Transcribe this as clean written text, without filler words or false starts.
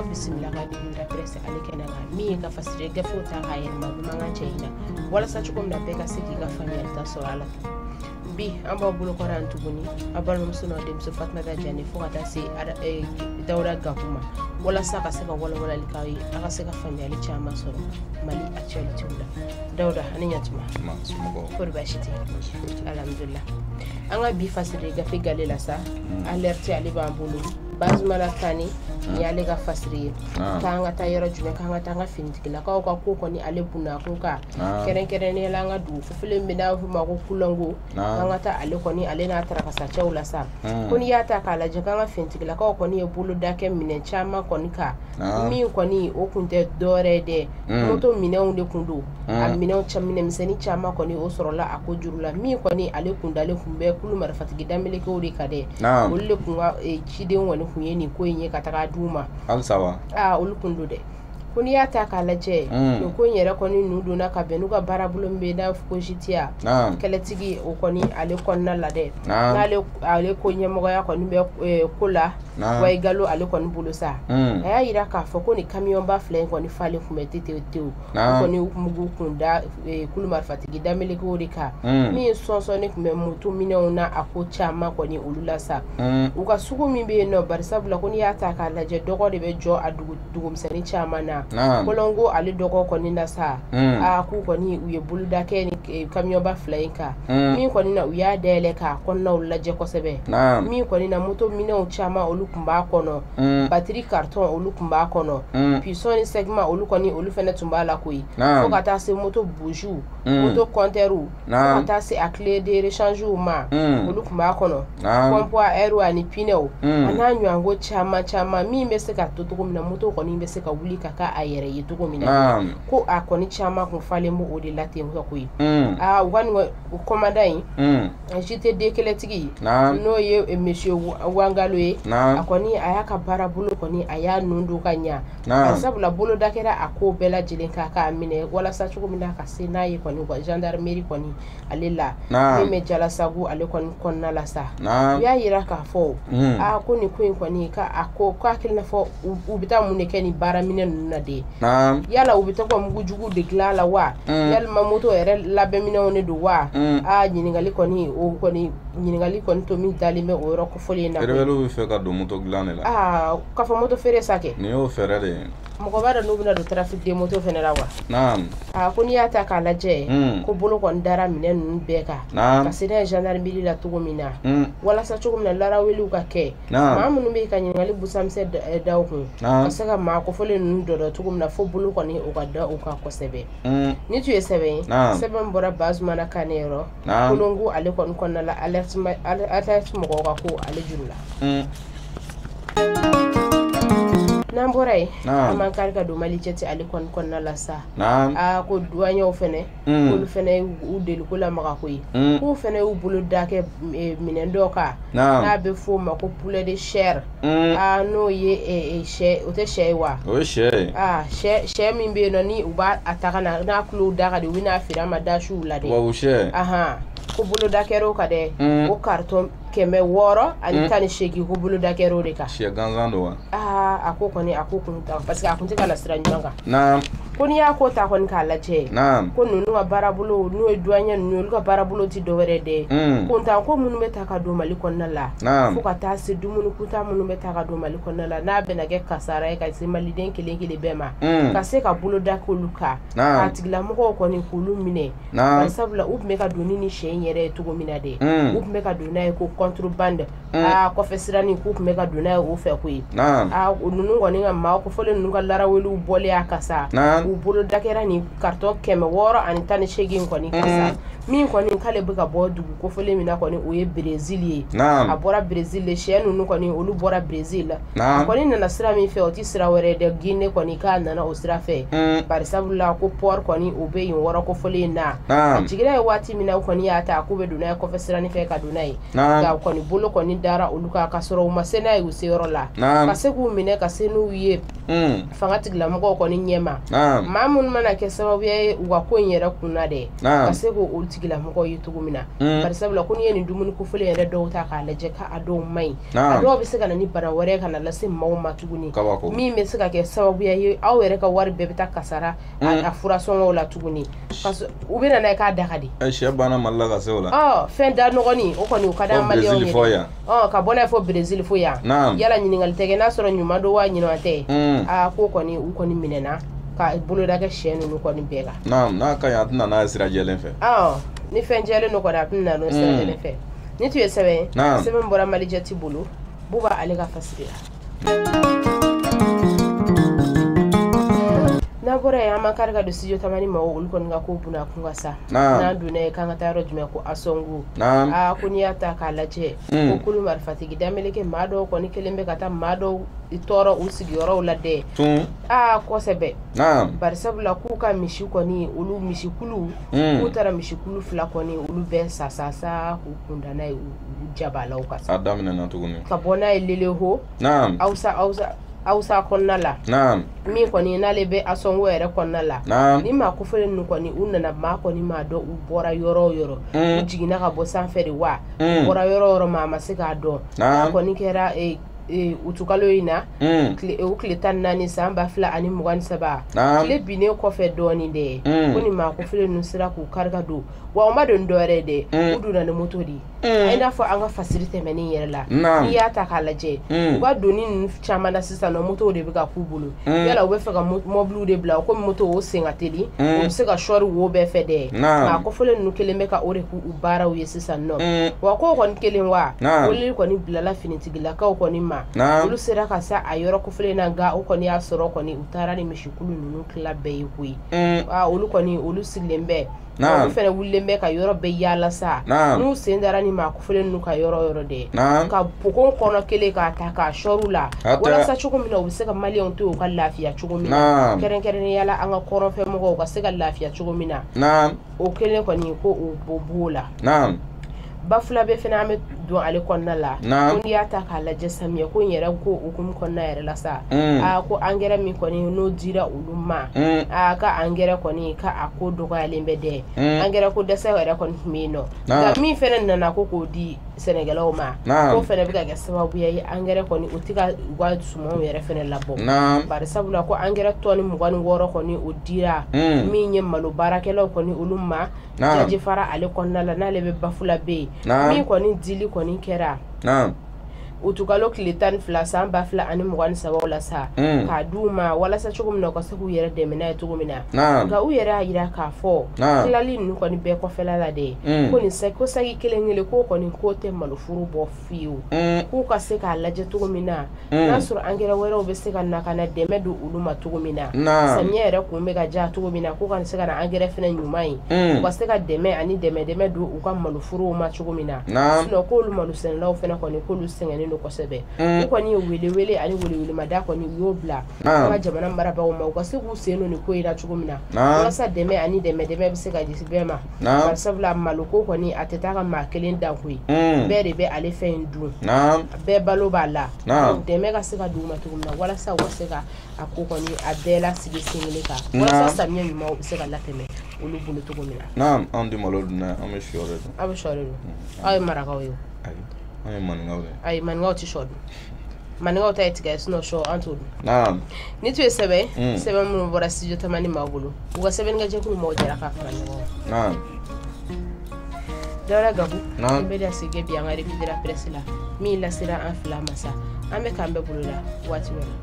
Bisimila ka da presse ale kɛnɛ kan, min ye ka fasiri gafew ta k'a yɛlɛma bamanankan cɛ in na, walasa cogo min na bɛɛ ka se k'i ka faamuyali ta sɔrɔ a la. Bi an b'aw bolokɔrɔ yan tuguni, aw balimamuso n'aw denmuso Fatumata Jane, fo ka taa se Dawuda Gaku ma, walasa ka se ka walawalali k'aw ye, aw ka se ka faamuyali caman sɔrɔ Mali actualité la. Dawuda, ani ɲatuma. Kɔri baasi tɛ? Alhamdulillah. An ka bi fasiri gafe gale la sa, Alerte ale b'an bolo. Bazumana Kane ni y'ale ka fasiri ye. K'an ka taa yɔrɔ jumɛn? K'an ka taa an ka finitigilakaw ka ko kɔni ale bunna kun kan, kɛrɛnkɛrɛnnenya la an ka dugu kofɔlen bɛ n'a fɔ ma ko Kulango. K'an ka taa ale kɔni, ale n'a tarakasacɛw la sa. Ko n'i y'a ta k'a lajɛ, k'an ka finitigilakaw kɔni ye boloda kɛ minɛn caman kɔni kan, min kɔni o kun tɛ dɔwɛrɛ ye dɛ, moto minɛnw de kun don. A minɛnw minɛnmisɛnnin caman kɔni o sɔrɔla a ko juru la, min kɔni ale kun dalen kun bɛ kulu marifatigi damelekew de kan dɛ. Olu de kun ka ciden kɔni kun ye nin ko in ye ka taga d'u ma. Halisa wa? Aa, olu kun don dɛ. Ko n'i y'a ta k'a lajɛ, nin ko in yɛrɛ kɔni ninnu donna ka bɛn n'u ka baarabolo min bɛ n'a fɔ ko JTIA kɛlɛtigi, o kɔni ale kɔnɔna la dɛ, n'ale ale ko ɲɛmɔgɔya kɔni bɛ ko la Wayigalo ale kɔni bolo sa. A y'a yira k'a fɔ ko nin kamiyɔnba fila in kɔni falen kun bɛ tetewu tewu. O kɔni mugu kun da kulu marifatigi damelekew de kan, min ye sɔnsɔnni tun bɛ moto minɛnw na, a ko caman kɔni olu la sa. U ka sugu min bɛ yen nɔ, barisabula ko n'i y'a ta k'a lajɛ, dɔgɔ de bɛ jɔ a dugumisɛnnin caman na. Kolongo ale dɔgɔ kɔni na sa, aa, k'u kɔni u ye boloda kɛ ni kamiyɔnba fila in kan, min kɔni na u y'a dayɛlɛ k'a kɔnɔnaw lajɛ kosɛbɛ, min kɔni na moto minɛnw caman olu tun b'a kɔnɔ, batiri carton olu tun b'a kɔnɔ, puissant ni segment olu kɔni olu fana tun b'a la koyi, fo ka taa se moto bougiw, moto compteurw, fo ka taa se a clé de rechangew ma, olu tun b'a kɔnɔ, pompe à air ani pneuw, a n'a ɲɔgɔnko caman caman, min bɛ se ka to cogo min na moto kɔni bɛ se ka wuli ka k'a a yɛrɛ ye cogo min na. Ko a kɔni caman kun falen b'o o de la ten koyi. Aa, u ka nin commandant in JTD kɛlɛtigi, n'o ye monsieur Wangalo ye, a kɔni a y'a ka baarabolo kɔni a y'a nun don ka ɲa, sabula boloda kɛra a ko bɛɛ lajɛlen kan k'a minɛ, walasa cogo min na ka se n'a ye kɔni u ka gendarmerie kɔni ale la, min bɛ Jalasagu ale kɔni kɔnɔna la sa. U y'a yira k'a fɔ aa, ko nin ko in kɔni, k'a ko k'a hakili n'a fɔ u bɛ taa mun de kɛ nin baaraminɛ ninnu na de? Yala u bɛ to ka mugujugu de dilan a la wa, yalima moto yɛrɛ labɛnminɛnw de don wa? Aa, ɲininkali kɔni, o kɔni ɲininkali kɔni to min dalen bɛ o yɔrɔ kofɔlen in na. Rebelle bɛ fɛ ka don moto dilan de la. Aa, k'a fɔ moto feere sa kɛ. Nin y'o fɛɛrɛ de ye. Mɔgɔ b'a dɔn n'u bɛna don trafic de moto fɛnɛ la wa? Aa, ko n'i y'a ta k'a lajɛ, ko bolo kɔni dara minɛn ninnu bɛɛ kan ka se n'a ye gendarmerie la cogo min na, walasa cogo min na laraweliw ka kɛ, maa minnu bɛ ka ɲininkali busamisɛn da u kun, ka se ka maa kofɔlen ninnu dɔdɔ cogo min na, fo bolo kɔni o ka da u kan kosɛbɛ. Ni tun ye sɛbɛn ye, sɛbɛn bɔra Bazumana Kane yɔrɔ, Kolongo ale kɔni kɔnɔna la, Alerte mɔgɔw ka ko ale juru la. N'an bɔra yen, an b'an kari ka don Mali jɛti ale kɔni kɔnɔna la sa. Aa, ko duwanɲɛw fɛnɛ, olu fɛnɛ y'u deliko lamaga koyi. K'u fɛnɛ y'u bolo da kɛ minɛn dɔ kan, n'a bɛ f'o ma ko poulet de chair. Aa, n'o ye sɛ, o tɛ sɛ ye wa? O ye sɛ ye. Aa, sɛ min bɛ yen nɔ, ni u b'a a ta ka na n'a kulo da ka di, u bɛ n'a feere an ma dasiw la dɛ. Tubabu sɛ. Ahan, ko boloda kɛr'o kan dɛ, o carton 618, ko boloda kɛr'o de kan. Sɛ gansan don wa? Aa, a ko kɔni a ko kun ta, parce que a kun tɛ ka na sira ɲuman kan. Ko n'i y'a ko ta kɔni k'a lajɛ, ko ninnu ka baarabolo, n'o ye douanier ninnu, olu ka baarabolo tɛ dɔwɛrɛ dɛ, kuntan ko minnu bɛ ta ka don Mali kɔnɔna la, fo ka taa se dumuni kuntan minnu bɛ ta ka don Mali kɔnɔna la, n'a bɛna kɛ kasara ye ka se maliden kelen kelen bɛɛ ma, ka se ka boloda k'olu kan, k'a tigilamɔgɔw kɔni k'olu minɛ, sabula u tun bɛ ka don ni sɛ in yɛrɛ ye cogo min na dɛ, u tun bɛ ka don n'a ye ko contrebande. Aa, kɔfɛ siranin k'u tun bɛ ka don n'a ye o fɛ koyi. Aa, ninnu kɔni ka maa kofɔlen ninnu ka laraweliw bɔlen a kan sa, u bolo da kɛra nin carton 618 kɔni kan sa, min kɔni k'ale bɛ ka bɔ dugu kofɔlen min na kɔni, o ye Brésil ye. A bɔra Brésil de, sɛ ninnu kɔni olu bɔra Brésil. A kɔni nana sira min fɛ, o tɛ sira wɛrɛ dɛ, Guinée kɔni k'a nana o sira fɛ, barisabula ko port kɔni o bɛ yen wɔɔrɔ kofɔlen in na. A jiginna ye waati min na, u kɔni y'a ta k'u bɛ don n'a ye kɔfɛ siranin fɛ ka don n'a ye, nka kɔni bolo kɔni dara olu kan, ka sɔrɔ u ma se n'a ye u seyɔrɔ la, ka se k'u minɛ ka se n'u ye fanga tigilamɔgɔw kɔni ɲɛma. Maa minnu mana kɛ sababu ye u ka ko in yɛrɛ kunna dɛ, ka se k'o olu tigilamɔgɔw ye cogo min na. Bari sabula ko n'i ye nin dumuni kofɔlen yɛrɛ dɔw ta k'a lajɛ k'a dɔw man ɲi, a dɔw bɛ se ka na ni bana wɛrɛ ka na lase maaw ma tuguni, min bɛ se ka kɛ sababu ye aw yɛrɛ ka wari bɛɛ bɛ taa kasara a furasɔngɔw la tuguni, parce que u bɛ na n'a ye k'a da ka di. Sɛ banna Mali la ka se o la. Fɛn da nɔgɔnin o kɔni o ka di an maliyɛnw ye. Ka bɔ n'a ye fɔ Brésil fo yan. Yala ɲininkali tɛ kɛ n'a sɔrɔ ɲuman don wa ɲuman tɛ. Aa ko kɔni u kɔni minɛna ka boloda kɛ sɛ ninnu kɔni bɛɛ kan. N'a ka ɲi a tɛna n'a ye sira jɛlen fɛ. Ni fɛn jɛlen don kɔni a tɛna n'o sira jɛlen fɛ. Ni tun ye sɛbɛn sɛbɛn bɔra Malijɛti bolo, Buba ale ka fasiri la. N'a bɔra yen, an ma kari ka don studio Tamani maaw olu kɔni ka ko bunna kun ka sa. N'an donna yen k'an ka taa yɔrɔ jumɛn ko Asɔngu. Aa ko n'i y'a ta k'a lajɛ, ko kulu marifatigi dameleke maa dɔw kɔni kelen bɛ ka taa maa dɔw tɔɔrɔ u sigiyɔrɔw la dɛ. Aa kosɛbɛ. Bari sabula k'u ka misi kɔni olu misikulu, k'u taara misikulu 2 kɔni olu bɛɛ sa k'u kunda n'a ye u jabalaw kan. A daminɛna tuguni. Ka bɔ n'a ye Leleho. Awsa kɔnɔna la. Min kɔni n'ale bɛ Asɔngo yɛrɛ kɔnɔna la. Ni maa kofɔlen ninnu kɔni u nana maa kɔni maa dɔn u bɔra yɔrɔ o yɔrɔ. U jiginna ka bɔ sanfɛ de wa. U bɔra yɔrɔ o yɔrɔ maa ma se k'a dɔn. A kɔni kɛra utukalo in na. O tile 14 san 2023. Tile binnen kɔfɛ dɔɔnin dɛ. Ko ni maa kofɔlen ninnu sera k'u kari ka don. Wa u ma don dɔwɛrɛ dɛ. U donna ni moto de ye. I n'a fɔ an ka fasiri tɛmɛnen yɛrɛ la. N'i y'a ta k'a lajɛ, u ka doni ninnu caman na sisan nɔ motow de bɛ ka k'u bolo. Yala u bɛ fɛ ka mɔbiliw de bila komi moto o sen ka teli, u bɛ se ka sɔɔri wo bɛɛ fɛ dɛ. Maa kofɔlen ninnu kelen bɛ ka o de k'u baaraw ye sisan nɔ. Wa k'o kɔni kelen wa, weleli kɔni bilala finitigilakaw kɔni ma. Olu sera ka se a yɔrɔ kofɔlen na, nka o kɔni y'a sɔrɔ kɔni u taara ni misikulu ninnu tila bɛɛ ye koyi. Olu kɔni olu sigilen bɛ. Olu fɛnɛ wulilen bɛ ka yɔrɔ bɛɛ yaala sa. N'u sen dara ni maa kofɔlen ninnu ka yɔrɔ yɔrɔ dɛ, ka pokon kɔnɔ kelen k'a ta k'a sɔɔri la, walasa cogo min na u bɛ se ka maliyɛnw to yen u ka lafiya cogo min na, kɛrɛnkɛrɛnnenya la an ka kɔrɔnfɛ mɔgɔw ka se ka lafiya cogo min na. O kelen kɔni ko o b'o la. Bafulabe fɛnɛ an bɛ don ale kɔnɔna la. Ko n'i y'a ta k'a lajɛ samiyɛ ko in yɛrɛ ko hukumu kɔnɔna yɛrɛ la sa. Aa ko angɛrɛ min kɔni n'o dira olu ma. Aa ka angɛrɛ kɔni ka a ko dɔgɔyalen bɛ dɛ. Angɛrɛ ko dɛsɛ yɛrɛ kɔni tun bɛ yen nɔ. Nka min fɛnɛ nana ko k'o di sɛnɛkɛlaw ma, k'o fɛnɛ bɛ ka kɛ sababu ye angɛrɛ kɔni o tɛ ka u ka sumanw yɛrɛ fɛnɛ labɔ. Bari sabula ko angɛrɛ tɔni 26 kɔni o dira min ye malo baarakɛlaw kɔni olu ma. Jajifara ale kɔnɔna la n'ale bɛ Bafulabe yen. Min kɔni dili kɔni kɛra utukalo tile 12 san 2023 la sa, k'a d'u ma walasa cogo min na u ka se k'u yɛrɛ dɛmɛ n'a ye cogo min na. Nka u yɛrɛ y'a jira k'a fɔ tilali ninnu kɔni bɛɛ kɔfɛla la dɛ, ko nin ko saki kelen kelen k'o kɔni k'o tɛ maloforo bɔ fiyewu, k'u ka se k'a lajɛ cogo min na n'a sɔrɔ angɛrɛ wɛrɛw bɛ se ka na ka na dɛmɛ don olu ma cogo min na. Samiyɛ yɛrɛ kun bɛ ka diya cogo min na, k'u ka se ka na angɛrɛ fɛnɛ ɲuman ye, u ka se ka dɛmɛ ani dɛmɛ don u ka maloforow ma cogo min na. Sinon k'olu malosɛnɛlaw fɛnɛ kɔni k'olu sɛgɛnnen kosɛbɛ. U kɔni ye welewele ani welewelemada kɔni u y'o bila an ka jamana marabagaw ma, u ka se k'u sen don nin ko in na cogo min na, walasa dɛmɛ ani dɛmɛ bɛ se ka di bɛɛ ma. Bari sabula maloko kɔni a tɛ taa ka maa kelen dan koyi, bɛɛ de bɛ ale fɛn in dun, bɛɛ balo b'a la. Dɛmɛ ka se ka d'u ma cogo min na, walasa u ka se ka a ko kɔni a bɛɛ lasigi sen kelen kan, walasa samiyɛ ɲuman bɛ se ka latɛmɛ olu bolo cogo min na. Anw tɛ malo dun dɛ, an bɛ sɔ de dun. Aw bɛ sɔ de dun? Aw ye marakaw ye o? An ye maninkaw de ye. Ayi, maninkaw tɛ sɔ dun. Maninkaw ta ye tigɛ ye, sinon sɔ an t'o dun. Ni tun ye sɛbɛn sɛbɛn minnu bɔra studio Tamani maaw bolo, u ka sɛbɛnnikɛjɛkulu maaw jɛra k'a fara ɲɔgɔn kan. Dawuda Gaku, an bɛ da sigi bi an ka revue de la presse la min lasera an fila ma sa, an bɛ k'an bɛɛ bolo la waati dɔ la.